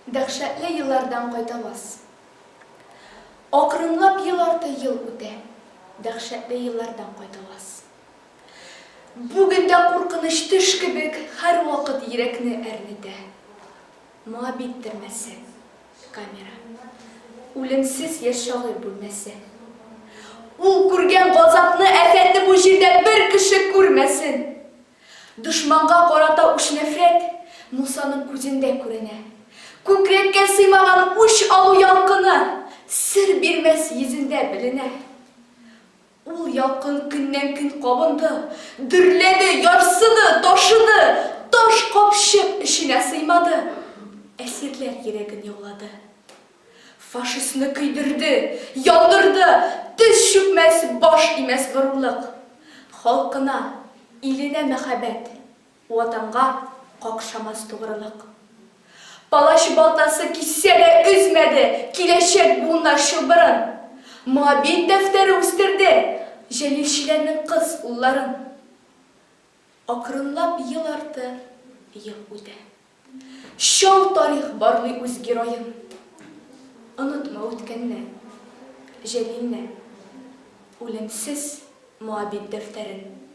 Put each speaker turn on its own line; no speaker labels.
Дәһшәтле еллардан кайтаваз. Акрынлап ел арты ел үтә, Дәһшәтле еллардан кайтаваз. Бүген дә куркыныч төш кебек Һәрвакыт йөрәкне әрнетә. Моабит төрмәсе. Камера. Үлемсез яшь шагыйрь бүлмәсе. Ул күргән газапны, әфәтне бу җирдә бер кеше күрмәсен! Дошманга карата үч-нәфрәт Мусаның күзендә күренә. Күкрәккә сыймаган үч алу ялкыны сер бирмәс йөзендә беленә. Ул ялкын көннән-көн кабынды, дөрләде, ярсыды, ташыды, таш капчык эченә сыймады, әсирләр йөрәген яулады. Фашистны көйдерде, яндырды, тез чүкмәс, баш имәс горурлык. Халкына, иленә мәхәббәт, Ватанга какшамас тугрылык. Палач балтасы киссә дә өзмәде киләчәк буыннар чылбырын. Моабит дәфтәре үстерде җәлилчеләрнең кыз улларын. Акрынлап ел арты ел үтә. Чал тарих барлый үз героен. Онытма үткәнне, Җәлилне, үлемсез Моабит дәфтәрен.